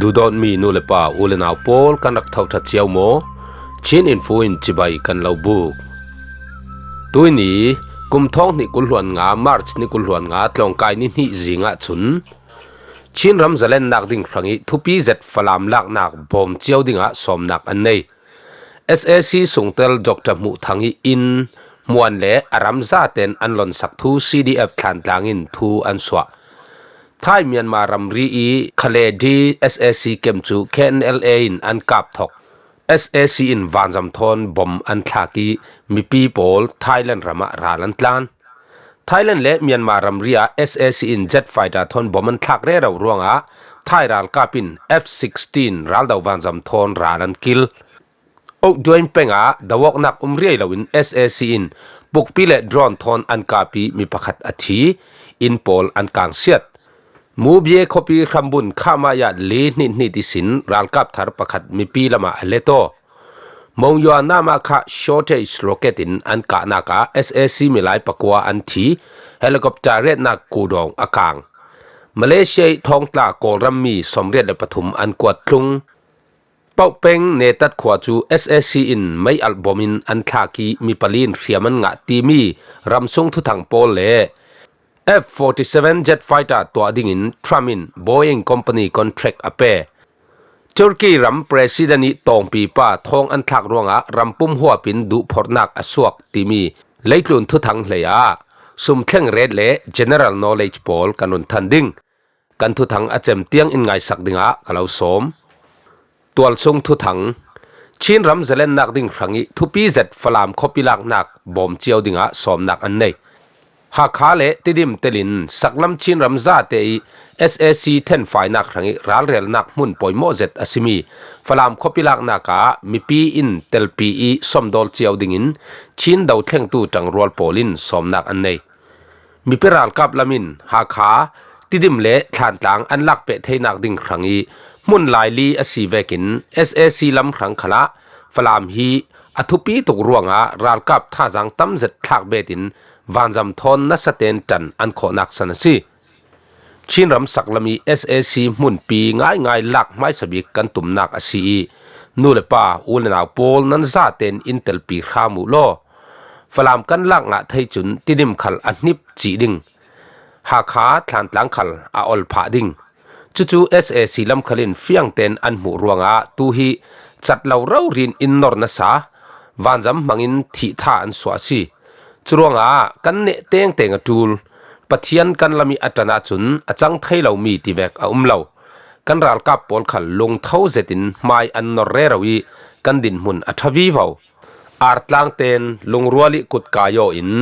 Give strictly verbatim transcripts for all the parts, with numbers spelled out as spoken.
Duhdawtmi nu le pa, u le nau pawl, kan rak thawhṭha cio maw? Chin Info in cibai kan lo buk. Tuini, kum thawng hnih kul hluan nga, March ni kul hluan nga, tlawngkai ni hnih zingah cun Chin ram zalennak ding hrangih thupi zet Falam laknak bawm cio dingah sawmnak an nei. S A C sungtel Doctor Hmuh Thang ih inn, hmuan le a ram zaten an lonsak thu C D F Thantlang in thu an suah. Thai Myanmar ramri ih Khaledi S A C kem cu K N L A in an kap thok. S A C in vanzam thawn bom an thlak ih mipi pawl Thailand ramah ral an tlan. Thailand le Myanmar ramri ah S A C in jet fighter thawn bom an thlak rero ruangah Thai ralkap in F sixteen raldo vanzam thawn ral an kil. Okduain peng ah do awknak um riai loin S A C in pukpi le drone thawn an kap ih mi pakhat a thi, inn pawl an kangsiat. Mubie khuapi hrambun Khamaya li hnit hnit ihsin ralkap thar pakhat mipi lamah a let aw. Mongyua namah kha shortage rocket in an kahnak ah S A C milai pakua an thi, helicopter retnak kudawng a kang. Malaysia ih thawngtla Kawlram mi sawmriat le pathum an kuat tlung. Pauh peng Netat khua cu S A C in mei alh bom in an thlak ih mi pali in hriam an ngah timi ramsung thuthang pawl le F forty-seven jet fighter tuah dingin Trump in Boeing company contract a pe. Turkey ram president ih tawngpipa thawng an thlak ruangah rampum huap in duhphorhnak a suak timi leitlun thuthang hleiah sum thleng ret le general knowledge pawl kan run than ding. Kan thuthang a cem tiang in ngaisak dingah ka lo sawm. Tualsung thuthang. Chin ram zalennak ding hrangih thupi zet Falam khuapi laknak bawm cio dingah sawmnak an nei. Hakha le Tidim telin saklam Chin ram zate ih S A C thenfainak hrangih ralrelnak hmun pawimawh zet a simi Falam khuapi laknak ah mipi in telpi ih sawmdawl cio dingin Chin dothlengtu ṭangrual pawl in sawmnak an nei. Mipi ralkap lam in Hakha, Tidim le Thlantlang an lakpeh theinak ding hrangih hmun laili a si vekin S A C lam hrang khalah Falam hi a thupi tuk ruangah ralkap thazaang tam zet thlak betin vanzam thawn nasaten ṭan an khawhnak san a si. Chin ram saklam ih S A C hmunpi ngaingai lak hmaisa bik kan tumnak a si ih nu le pa, u le nau pawl nan zaten in telpi hram uh law. Falam kan lak ngah thei cun Tidim khal a hnip cih ding, Hakha Thlantlang khal a ol phah ding. Cucu S A C lam khal in fiangten an hmuh ruangah tu hi cat lo rori in in nor nasa, vanzam hmangin thih tha an suah a si. Curuangah kan neh tengteng a ṭul. Pathian kan lam ih a ṭan ahcun a cang thei lomi tivek a um lo. Kan ralkap pawl khal lungtho zetin hmai an nor rero ih kan dinhmun a ṭha vivo. Artlang ten lungrual ih kut kai aw in,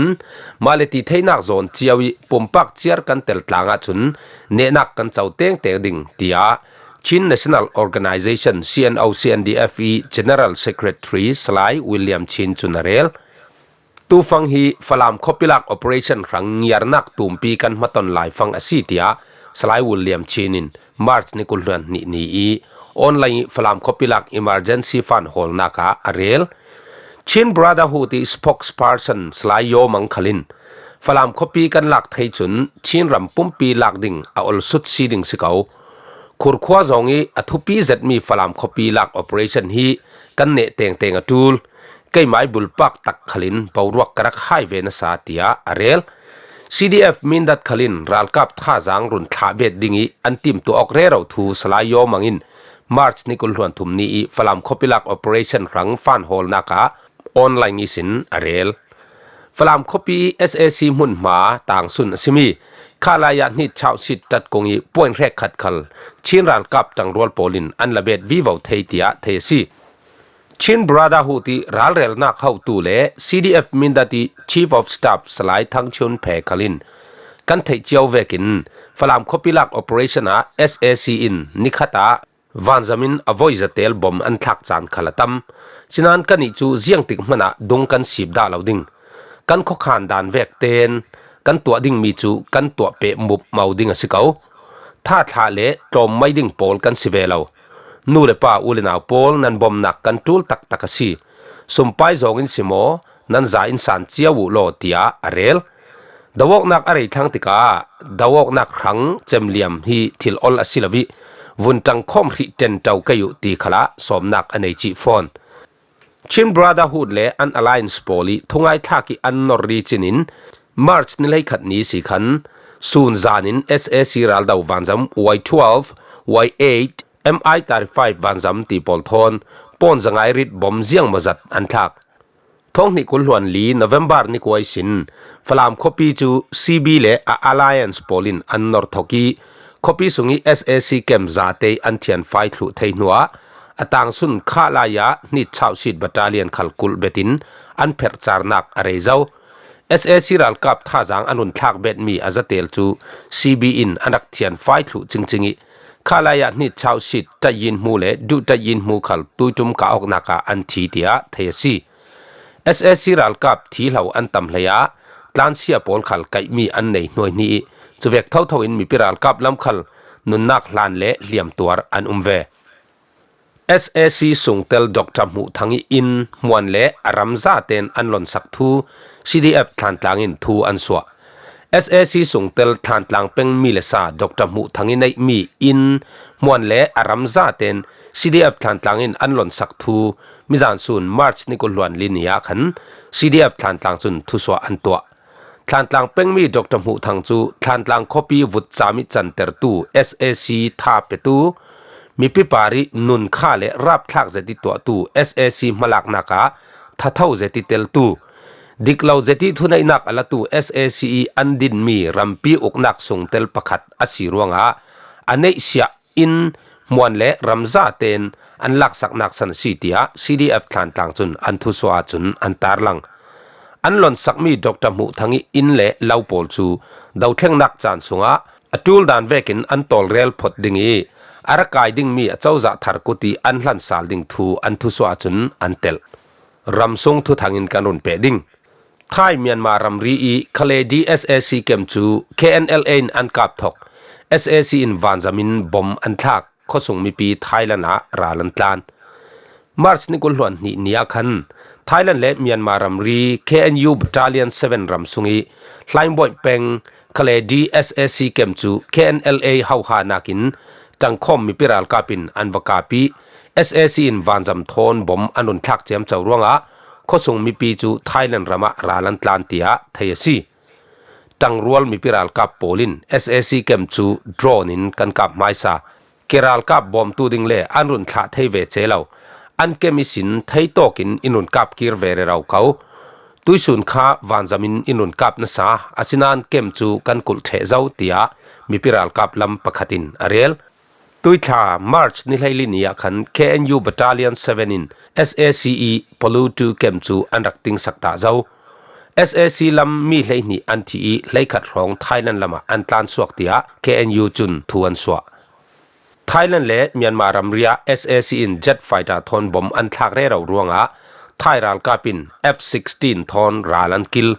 mah le ti theinak zawn cio ih pumpak ciar kan tel tlang ahcun nehnak kan co tengteng ding, tiah Chin National Organization, C N O C N D F ih General Secretary Salai William Chin cun a rel. Tufang hi Falam khuapi lak operation hrang ngiarnak tumpi kan hmaton laifang a si, tiah Salai William Chin in March ni kul hluan hnih ni ih online ih Falam khuapi lak emergency fund hawlnak ah a rel. Chin Brotherhood ih spokesperson Salai Yaw Mang khal in Falam khuapi kan lak thei cun Chin ram pumpi lak ding a ol sut si ding si ko. Khurkhua zong ih a thupi zetmi Falam khuapi lak operation hi kan neh tengteng a ṭul. Keimah ih bulpak tak khal in boruak ka rak hai ve nasa, tiah a rel. C D F Mindat khal in ralkap thazaang run thlah bet ding ih an timtuah awk rero thu Salai Yaw Mang in March ni kul hluan thum ni ih Falam khuapi lak operation hrang fund hawlnak ah online ihsin a rel. Falam khuapi ih S A C hmunhma tangsun a simi Khalaya hnit chauhsit tat kong ih point hrekkhat khal Chin ralkap ṭangrual pawl in an la bet vivo thei, tiah thei a si. Chin Brotherhood ih ralrelnak hotu le C D F Mindat ih Chief of Staff Salai Thang Chun Phe khal in kan theih cio vekin Falam khuapi lak operation ah S A C in nikhat ah vanzam in a voi zatel bom an thlak caan khal a tam. Sinan kannih cu ziangtik hmanh ah dung kan sip dah lo ding. Kan khuakhan dan vek tein kan tuah dingmi cu kan tuah peh mupmo ding a si ko. Thathlah le tlawm mai ding pawl kan si ve lo. Nu le pa, u le nau pawl, nan bomnak kan ṭul taktak a si. Sumpai zawng in si maw, nan za in san cio uh law, tiah a rel. Do awknak a rei thlang tikah do awknak hrang cemliam hi thil ol a si lo ih vun ṭangkhawm hrih ṭen ṭo kei uh ti khalah sawmnak a nei cih fawn. Chin Brotherhood le an alliance pawl ih thungai thlak ih an nor ri cinin March ni hleikhat ni si khan sun zanin S A C raldo vanzam Y twelve, Y eight, M I thirty-five vanzam ti pawl thawn pawn zangai rit bom ziang mawzat an thlak. Thawng hnih kul hluan li November ni kua ihsin Falam khuapi cu C B le a alliance pawl in an nor thok ih khuapi sungih S A C kem zate an thianfai thluh thei hnuah a tangsun khah lai ah hnit chauhsit battalion khal kulh betin an pherhcarnak a rei zo. S A C ralkap thazaang an run thlak betmi a zatel cu C B in an rak thianfai thluh cingcing ih khah lai ah hnit chauhsit ṭayin hmu le duh ṭayin hmu khal tuiṭum kah awknak ah an thi tiah thei a si. S A C ralkap thihlo an tam hlei ah tlansia pawl khal kaihmi an nei hnuaihnih ih cuvek thotho in mipi ralkap lam khal nunnak hlan le hliamtuar an um ve. S A C sungtel Doctor Hmuh Thang ih inn, hmuan le a ramza ten an lonsak thu C D F Thlantlang in thu an suah. S A C sungtel Thlantlang pengmi le sa Doctor Hmuh Thang ih neihmi inn, hmuan le a ramza ten C D F Thlantlang in an lonsak thu mizan sun March ni kul hluan li ni ah khan C D F Thlantlang cun thusuah an tuah. Thlantlang pengmi Doctor Hmuh Thang cu Thlantlang khuapi vutcam ih cantertu S A C tha petu, mipi parih nunkha le rapthlak zet ih tuahtu S A C hmalaknak ah thatho zet ih teltu, diklo zet ih thuneihnak a latu S A C ih an dinmi rampi uknak sungtel pakhat a si ruangah a neihsiah inn, hmuan le ramza ten an laksaknak san a si tiah C D F Thlantlang cun an thusuah ahcun an tarlang. An lonsakmi Doctor Hmuh Thang ih inn le lo pawl cu dothlengnak caan sungah a ṭul dan vekin an tawlrel phot ding ih a ra kai dingmi a cozah thar kut ih an hlansal ding thu an thusuah ahcun an telh. Ramsung thuthang in kan run peh ding. Thai Myanmar ramri ih Khaledi S A C kem cu K N L A in an kap thok. S A C in vanzam in bom an thlak. Khuasung mipi Thailand ah ral an tlan. March ni kul hluan hnih ni ah khan Thailand le Myanmar ramri K N U Battalion seven ram sungih Hlaingbawi peng Khaledi S A C kem cu K N L A hoha nakin ṭangkhawm mipi ralkap in an va kap ih S A C in vanzam thawn bom an run thlak ciamco ruangah khuasung mipi cu Thailand ram ah ral an tlan tiah thei a si. Ṭangrual mipi ralkap pawl in S A C kem cu drone in kan kap hmaisa. Ke ralkap bawmtu ding le an run thlah thei ve ce lo. An kem ihsin theitawk in in run kap kir ve rero ko. Tuihsun kha vanzam in in run kap nasa, asinain kem cu kan kulh ṭheh zo, tiah mipi ralkap lam pakhat in a rel. Tuithla March ni hleili ni ah khan K N U Battalion seven in S A C ih Palutu kem cu an rak tingsak dah zo. S A C lam mi hleihnih an thi ih hleikhat hrawng Thailand lamah an tlansuak, tiah K N U cun thu an suah. Thailand le Myanmar ramri ah S A C in jet fighter thawn bom an thlak rero ruangah Thai ralkap in F sixteen thawn ral an kil.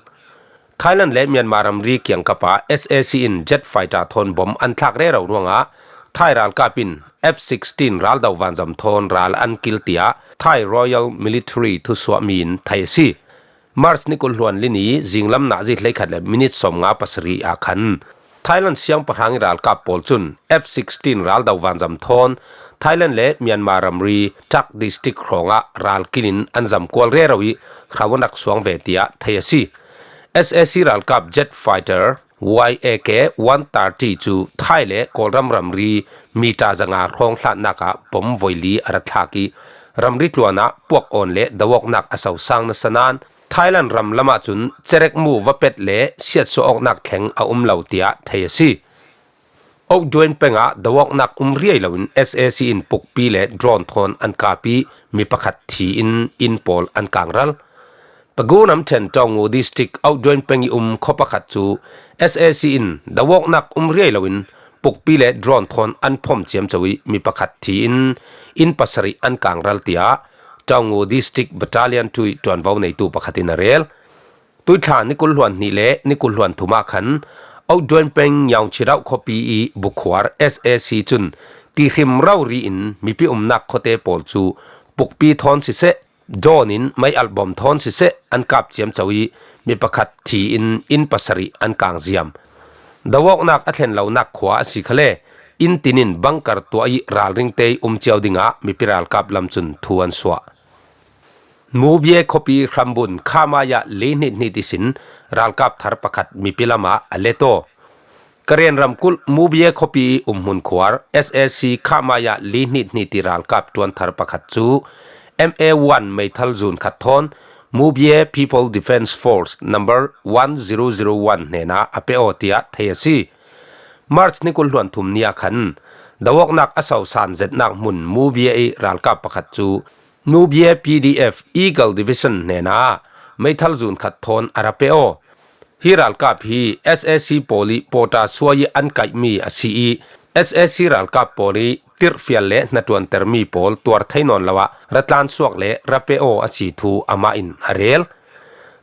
Thailand le Myanmar ramri kiangkap ah S A C in jet fighter thawn bom an thlak rero ruangah Thai ralkap in F sixteen raldo vanzam thawn ral an kil, tiah Thai Royal Military thusuahmi in thei a si. March ni kul hluan li ni zinglam nazi hleikhat le minit sawmnga pasarih ah khan Thailand siangpahrang ih ralkap pawl cun F sixteen raldo vanzam thawn Thailand le Myanmar ramri Tak District hrawngah ral kilin an zamkual rero ih hro an rak suang ve, tiah thei a si. S A C ralkap jet fighter Y A K one thirty cu Thai le Kawlram ramri mita zanga hrawng hlatnak ah bom voili a ra thlak ih ramri tluan ah puak awn le do awknak a sosang nasa nain Thailand ram lamah cun cerekmu va pet le siatsuah awknak thleng a um lo, tiah thei a si. Okduen peng ah do awknak um riai loin S A C in pukpi le drone thawn an kap ih mi pakhat thi in inn pawl an kangral. Pagunam ṭhen Taungu District Okduen peng ih um khua pakhat cu S A C in do awknak um riai loin pukpi le drone thawn an phom ciamco ih mi pakhat thi in inn pasarih an kangral, tiah Taungu District Battalion two ih ṭuanvo neitu pakhat in a rel. Tuithla ni kul hluan hnih le ni kul hluan thum ah khan Okduen peng Nyaungchidauh khuapi ih bukhuar S A C cun tihrim rori in mipi umnak khuate pawl cu pukpi thawn siseh, drone in mei albom thawn siseh an kap ciamco ih mi pakhat thi in inn pasarih an kang ziam. Do awknak a thlen lonak khua a si khale inn tinin bunker tuah ih ralringte ih um ciau dingah mipi ralkap lam cun thu an suah. Mubie khuapi hrambun khamaya li hnit hnit ihsin ralkap thar pakhat mipi lamah a let aw. Karen ramkulh Mubie khuapi ih umhmun khuar S A C khamaya li hnit hnit ih ralkap ṭuan thar pakhat cu M A one meithal zun khat thawn Mubie People Defence Force number one zero zero one hnenah a pe aw tiah thei a si. March ni kul hluan thum ni ah khan dawawknak a sosan zetnak hmun Mubie ih ralkap pakhat cu Mubie P D F Eagle Division hnenah meithal zun khat thawn a ra pe aw. Hi ralkap hi S A C pawl ih pawṭa suai ih an kaihmi a si ih S A C ralkap pawl ih tirhfial le hnaṭuantermi pawl tuar thei nawn lo ah ratlan suak le ra pe aw a si thu amah in a rel.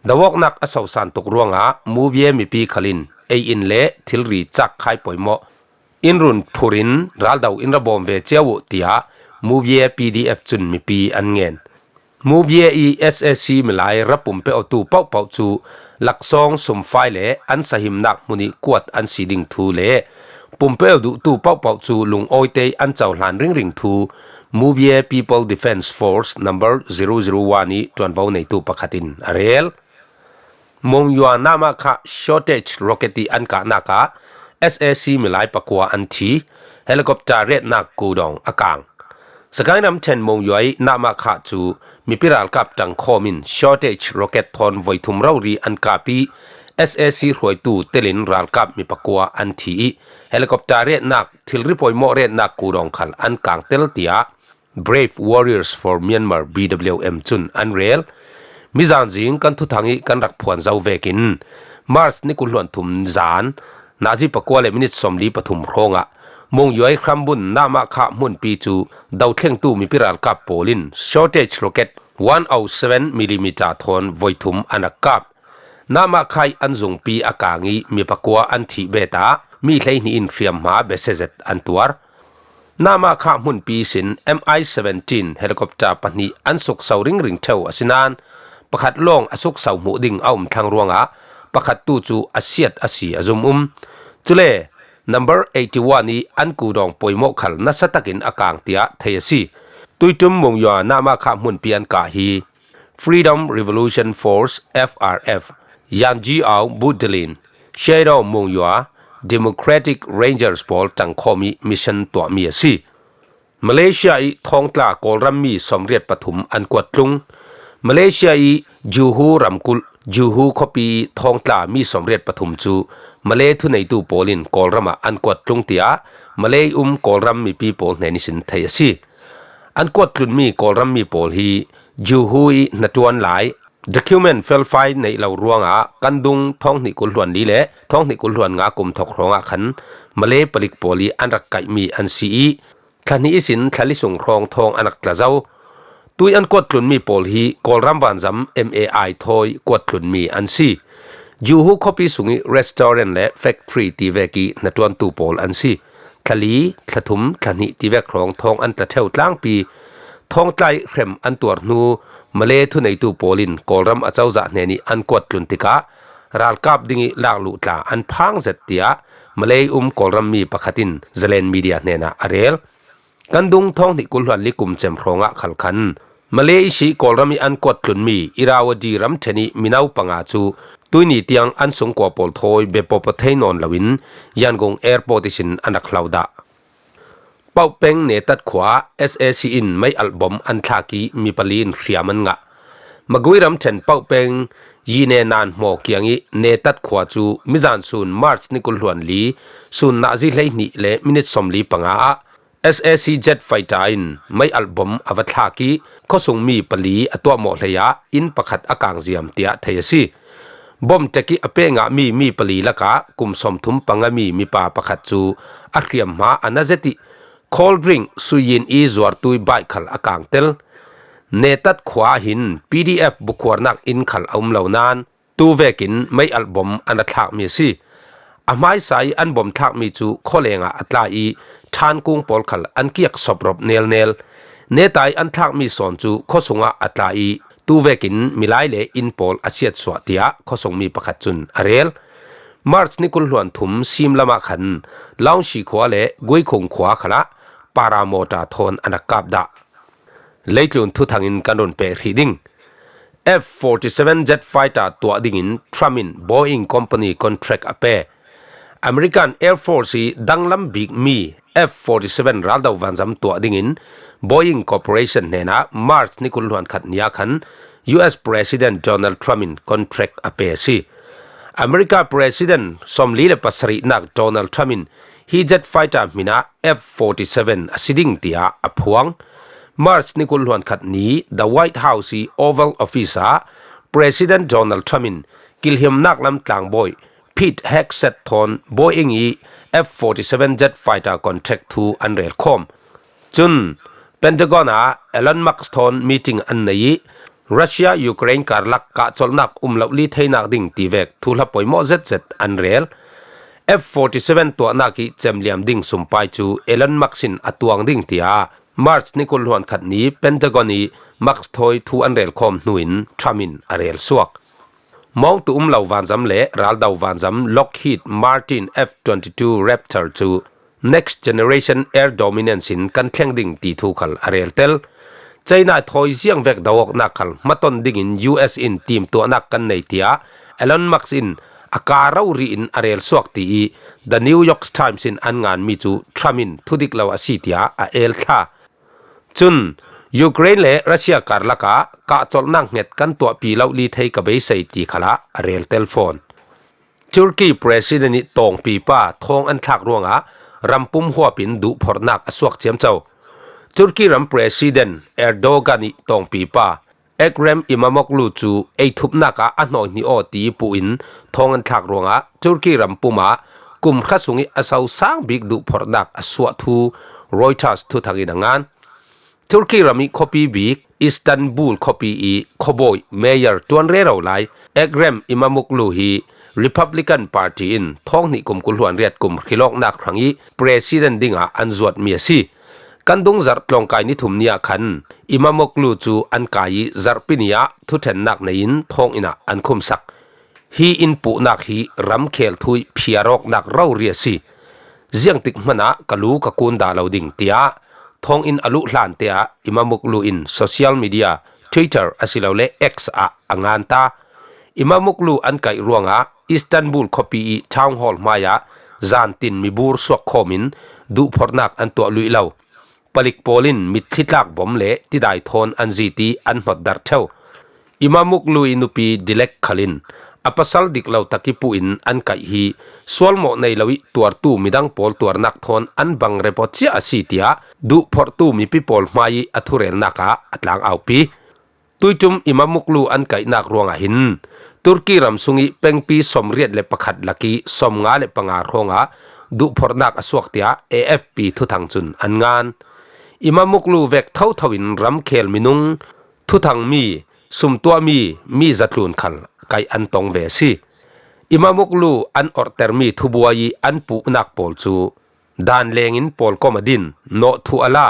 Dawawknak a sosan tuk ruangah Mubie mipi khal in ei in le thilri cak khai poimawh, innrun phur in raldo in ra bawm ve cio uh, tiah Mubie P D F cun mipi an ngen. Mubie ih S A C milai ra pumpe awtu pohpoh cu laksawng sumfai le an sahimnak hmun ih kuat an si ding thu le pumpe aw duhtu pohpoh cu lungawite ih an cohlan ringring thu Mubie People Defence Force number zero zero one ih ṭuanvo neitu pakhat in a rel. Monywa Nahmahkhah shortage rocket ih an kahnak ah S A C milai pakua an thi, helicopter retnak kudawng a kang. Sagaing ramṭhen Monywa ih Nahmahkhah cu mipi ralkap ṭangkhawm in shortage rocket thawn voi thum rori an kap ih S A C hruaitu telin ralkap mi pakua an thi ih helicopter retnak thilri poimawh retnak kudawng khal an kang tel, tiah Brave Warriors for Myanmar, B W M, cun an rel. Mizan zing kan thuthang ih kan rak phuan zo vekin March ni kul hluan thum zan nazi pakua le minit sawmli pathum hrawngah Monywa ih hrambun Nahmahkhah hmunpi cu dothlengtu mipi ralkap pawl in shortage rocket one oh seven millimeter thawn voi thum an rak kap. Nahmahkhah ih an zungpi a kang ih mi pakua an thih bet ah mi hleihnih in hriamhma bese zet an tuar. Nahmahkhah hmunpi ihsin M I seventeen helicopter pahnih an sukso ringring ṭheu a si nain pakhat lawng a sukso hmuh ding a um thlang ruangah pakhat tu cu a siat a si a zum um. Cule number eighty one ih an kudawng poimawh khal nasa takin a kang tiah thei a si. Tuiṭum Monywa Nahmahkhah hmunpi an kah hi Freedom Revolution Force, F R F, Yanji Aung Budilin, Shadow Monywa, Democratic Rangers pawl ṭangkhawm ih mission tuahmi a si. Malaysia ih thawngtla Kawlram mi sawmriat pathum an kuat tlung. Malaysia ih Juhu ramkulh Juhu khuapi ih thawngtla mi sawmriat pathum cu Malay thuneitu pawl in Kawlram ah an kuat tlung tiah Malay ih um Kawlram mipi pawl hnen ihsin theih a si. An kuat tlunmi Kawlram mi pawl hi Juhu ih hnaṭuan lai document felfai neih lo ruangah kan dung thawng hnih kul hluan li le thawng hnih kul hluan nga kum thawk hrawngah khan Malay palik pawl ih an rak kaihmi an si ih thla hnih ihsin thla li sung hrawng thawng an rak tla zo. Tui an kuat tlunmi pawl hi Kawlram vanzam M A I thawi kuat tlunmi an si. Juhu khuapi sungih restaurant le factory ti vek ih hnaṭuantu pawl an si. Thla li, thla thum, thla hnih ti vek hrawng thawng an tla ṭheu tlangpi. Thawngtla ih hrem an tuar hnu Malay thuneitu pawl in Kawlram acozah hnen ih an kuat tlun tikah ralkap dingih lakluh tla an phang zet, tiah Malay um Kawlram mi pakhat in Zalen Media hnenah a rel. Kan dung thawng hnih kul hluan li kum cem hrawngah khal khan Malay ihsi Kawlram ih an kuat tlunmi Irrawaddy ramṭhen ih mino panga cu tuini tiang an sungkua pawl thawi bepawpaw thei nawn loin Yangon Airport ihsin an rak hlo dah. Paupeng Netat khua S A C in mei alh bom an thlak ih mi pali in hriam an ngah. Magui ramṭhen Paupeng Yine Nan hmaw kiangih Netat khua cu mizan sun March ni kul hluan li sun nazi hleihnih le minit sawmli panga ah S A C jet fighter in mei alh bom a va thlak ih khuasungmi pali a tuahmawh hleiah inn pakhat a kangziam tiah thei a si. Bom ṭek ih a peh ngahmi mi pali lakah kum sawmthum pangami mipa pakhat cu a hriamhma a na zet ih cold drink suiyin ih zuartui baih khal a kangtel. Netat khua ah hin P D F bukhuarnak inn khal a um lo nain tu vekin mei alh bom an a thlakmi a si. A hmaisa ih an bom thlakmi cu khualengah a tla ih ṭhankung pawl khal an kiak soprawp nelnel. Neta ih an thlakmi sawn cu khuasungah a tla ih tu vekin milai le inn pawl a siatsuah, tiah khuasungmi pakhat cun a rel. March ni kul hluan thum sim lamah khan Launshi khua le Guikhung khua khalah paramotor thawn an rak kap dah. Leitlun thuthangin kan run pek hrih ding. F forty-seven jet fighter tuah dingin Trump in Boeing company contract a pe. American Air Force i danglam bik mi F forty-seven raldau vanzam tuah dingin Boeing Corporation hnenah March ni kul hluan khat ni ah khan U S President Donald Trump in contract a pe a si. America President sawmli le pasarihnak Donald Trump in hi jet fighter hminah F forty-seven a si ding tiah a phuang. March ni kul hluan khat ni The White House i Oval Office ah President Donald Trump in kilhiamnak lam tlangbawi Pete Hegseth thawn Boeing i F forty-seven jet fighter contract thu an rel khawm. Cun Pentagon ah Elon Musk thawn meeting an nei i Russia Ukraine karlak kahcolhnak um loh li theinak ding tivek thuhla poimawh zetzet an rel. F forty-seven tuahnak i cemliam ding sumpai cu Elon Musk in a tuang ding tiah March ni kul hluan khat ni Pentagon i Musk thawi thu an rel khawm hnu in Trump in a rel suak. Mawngtu um lo vanzam le raldau vanzam Lockheed Martin F twenty-two Raptor cu Next Generation Air Dominance in kan thleng ding ti thu khal a rel tel. China thawi ziang vek do awknak khal hmaton dingin U S in timtuahnak kan nei tiah Elon Musk in a ka rori in a rel suak ti i The New York Times in an nganmi cu Trump in thudik lo a si tiah a el thla. Cun Ukraine le Russia karlak ah kahcolhnak hnget kan tuahpi lo li thei ka beisei ti khalah a rel tel fawn. Turkey President i tawngpipa thawng an thlak ruangah rampum huap in duhphorhnak a suak ciamco. Turkey ram President Erdogan i tawngpipa Ekrem Imamoglu cu eithupnak ah a hnawi hnih aw ti puh in thawng an thlak ruangah Turkey rampum ah kum hra sung i a so sang bik duhphorhnak a suah thu Reuters thuthang in a ngan. Turkey ram i khuapi bik Istanbul khuapi i khuabawi mayor ṭuan rero lai Ekrem Imamoglu hi Republican Party in thawng hnih kum kul hluan riat kum hrilawknak hrang i president dingah an zuatmi a si. Kan dung zarh tlawngkai ni thum ni ah khan Imamoglu cu an kai i zarhpi ni ah thuṭhennak nei in thawng inn ah an khumsak. Hi in puhnak hi ramkhel thu i phiar awknak rori a si. Ziangtik hmanah ka lu ka kun dah lo ding, tiah thawng inn a luh hlan te ah Imamoglu in social media, Twitter asilole X ah a ngan ta. Imamoglu an kaih ruangah Istanbul khuapi i Town Hall hmaiah zantin mibur suak khawm in duhphorhnak an tuah luih lo. Palik pawl in mitthli tlak bom le tidai thawn an zit i an hnawt darh ṭheu. Imamoglu i nupi Dilek khal in a pasal dik lo tak i puh in an kaih hi sualmawh nei lo i tuartu midang pawl tuarnak thawn an bang report cia a si, tiah duhphorhtu mipi pawl hmai i a thurelnak ah a tlang aupi. Tuiṭum Imamoglu an kaihnak ruangah hin Turkey ram sung i pengpi sawmriat le pakhat lak i sawmnga le panga hrawngah duhphorhnak a suak, tiah A F P thuthang cun an ngan. Imamoglu vek thotho in ramkhel minung, thuthangmi, sumtuahmi mi zatlun khal kaih an tong ve a si. Imamoglu an orhtermi thubuai i an puhnak pawl cu dan lengin pawlkom a din, nawhthuh a la,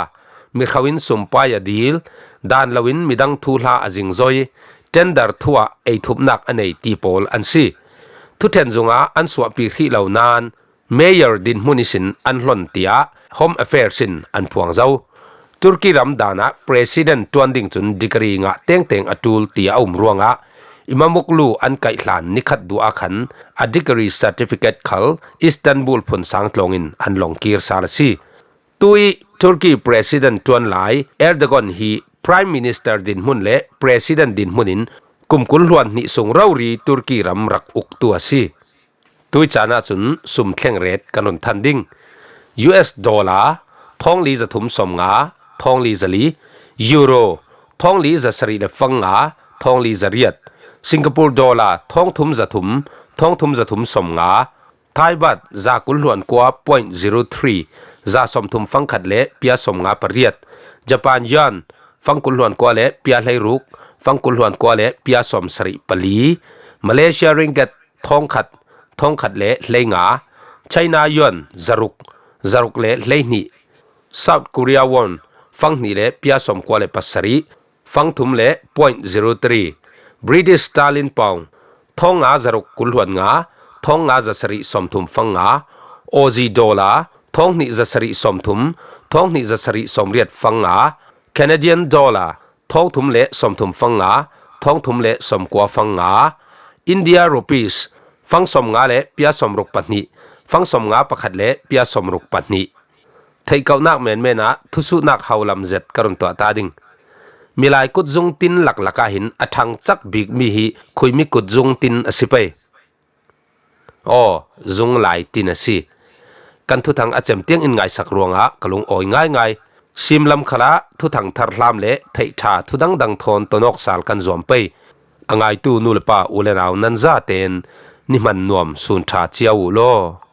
mihro in sumpai a dil, dan loin midang thuhla a zingzoi, tender thu ah eithupnak a nei ti pawl an si. Thuṭhen zungah an suahpi hrih lo nain mayor dinhmun ihsin an hlon, tiah Home Affairs in an phuang zo. Turkey ram dan ah president ṭuan ding cun degree ngah tengteng a ṭul ti a um ruangah Imamoglu an kaih hlan nikhat duh ah khan a degree certificate khal Istanbul phun sang tlawng in an lawng kir sal a si. Tui Turkey president ṭuan lai Erdogan hi Prime Minister dinhmun le President dinhmun in kum kul hluan hnih sung rori Turkey ram rak uktu a si. Tui caan ahcun sum thleng ret kan run than ding. U S dollar thawng li zathum sawmnga, thawng li zali, Euro thawng li zasarih le fang nga, thawng li zariat, Singapore dollar thawng thum zathum, thawng thum zathum sawmnga, Thai baht za kul hluan kua point zero three, za sawmthum fangkhat le pia sawmnga pariat, Japan yuan fang kul hluan kua le pia hleiruk, fang kul hluan kua le pia sawmsarih pali, Malaysia ringgit thawngkhat, thawngkhat le hleinga, China yuan zaruk, zaruk le hleihnih, South Korea won fang hnih le pia sawmkua le pasarih, fang thum le point zero three, British sterling pound thawng nga zaruk kul hluan nga, thong nga za sarih sawmthum fang nga, Aussie dollar, thong hnih za sarih sawmthum, thong hnih za sarih sawmriat fang nga, Canadian dollar, thong thum le sawmthum fang nga, thong thum le sawmkua fang nga, India rupees, fang sawmnga le pia sawmruk pahnih, fang sawmnga pakhat le pia sawmruk pahnih. Theihkauhnak menmen ah thusuhnak haulam zet ka run tuah ta ding. Milai kutzung tin laklak ah hin a thangcak bik mi hi khuimi kutzung tin a si pei. Aw, zunglai tin a si. Kan thuthang a cem tiang in ngaisak ruangah ka lung awi ngaingai. Simlam khalah thuthang tharhlam le theihṭha thudangdang thawn tonawk sal kan zuam pei. A ngaitu nu le pa u le nau nan zaten ni hman nuam sun ṭha cia uh law.